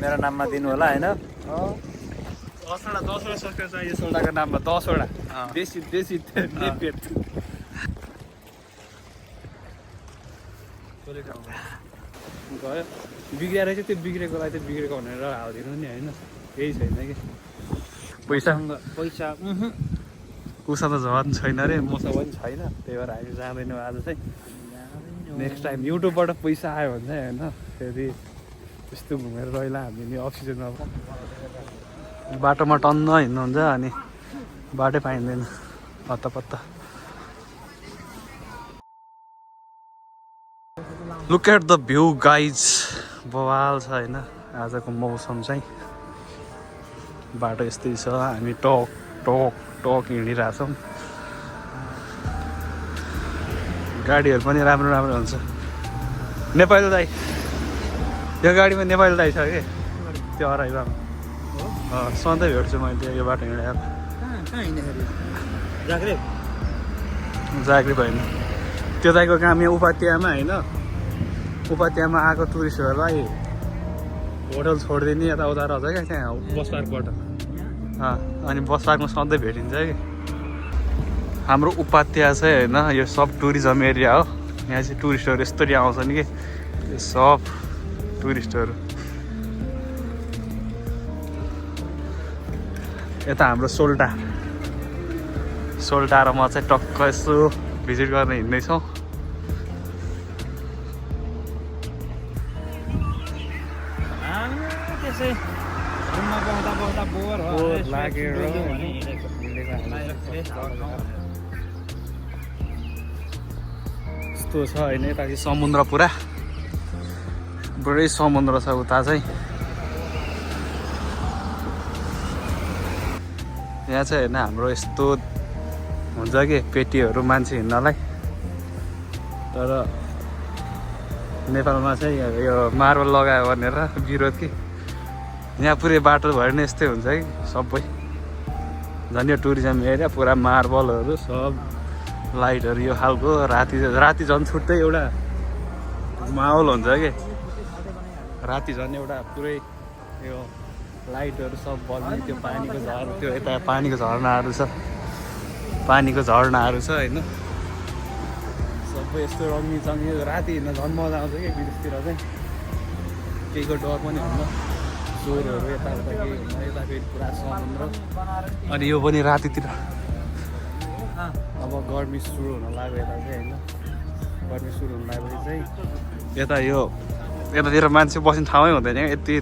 मेरो नाममा दिनु होला हैन 10वटा सब्सक्राइब चाहियो सोल्डाको नाममा 10वटा बेसी बेसी नेपेट गयो बिग्रिएर चाहिँ त्यो बिग्रेकोलाई चाहिँ बिग्रेको भनेर हालिदिनु नि होइन केही छैन कि पैसा उसँग त झन् छैन रे मसँग पनि छैन त्यही भएर हामी जाँदैनौँ आज चाहिँ नेक्स्ट टाइम युट्युबबाट पैसा आयो भने चाहिँ होइन फेरि त्यस्तो घुमेर रहिला हामी नि अक्सिजनमा बाटोमा टन्न हिँड्नुहुन्छ अनि बाटै पाइँदैन हत्तपत्त look at the view guys बवाल छ होइन आजको मौसम चाहिँ बाटो यस्तै छ हामी टक टक टक हिँडिरहेछौँ गाडीहरू पनि राम्रो राम्रो हुन्छ नेपाली दाइ यो गाडीमा नेपाली दाइ छ कि त्यो हराइमा सधैँ भेट्छु मैले यो बाटो हिँडेर जाग्री भएन त्यो दाइको काम यहाँ उपात्यामा होइन उपात्यामा आएको टुरिस्टहरूलाई होटल छोडिदिने यताउता रहेछ क्या त्यहाँ बस पार्कबाट अनि बस पार्कमा सधैँ भेटिन्छ कि हाम्रो उपात्या चाहिँ होइन यो सब टुरिज्म एरिया हो यहाँ चाहिँ टुरिस्टहरू यस्तरी आउँछन् कि यो सब टुरिस्टहरू यता हाम्रो सोल्टा र म चाहिँ टक्क यसो भिजिट गर्न हिँड्दैछौँ यस्तो छ होइन यता चाहिँ समुद्र पुरा पुरै समुद्र छ उता चाहिँ यहाँ चाहिँ होइन हाम्रो यस्तो हुन्छ कि पेटीहरू मान्छे हिँड्नलाई तर नेपालमा चाहिँ यो मार्बल लगायो भनेर विरोध कि यहाँ पुरै बाटो भएर नै यस्तै हुन्छ कि सबै झन् यो टुरिज्म एरिया पुरा मार्बलहरू सब लाइटहरू यो खालको राति झन् छुट्टै एउटा माहौल हुन्छ कि राति झन् एउटा पुरै यो लाइटहरू सब बल्ने त्यो पानीको झर्ना त्यो यता पानीको झर्नाहरू छ होइन सबै यस्तो रङ्गी चङ्गी राति हिँड्न झन् मजा आउँछ कि विदेशतिर चाहिँ केहीको डर पनि हुन्न चोरहरू यताउता केही हुन्न यता फेरि पुरा समुद्र अनि यो पनि रातितिर अब गर्मी सुरु हुन लाग्यो यता चाहिँ होइन गर्मी सुरु हुन लागेपछि चाहिँ यतातिर मान्छे बस्ने ठाउँै हुँदैन यति धेरै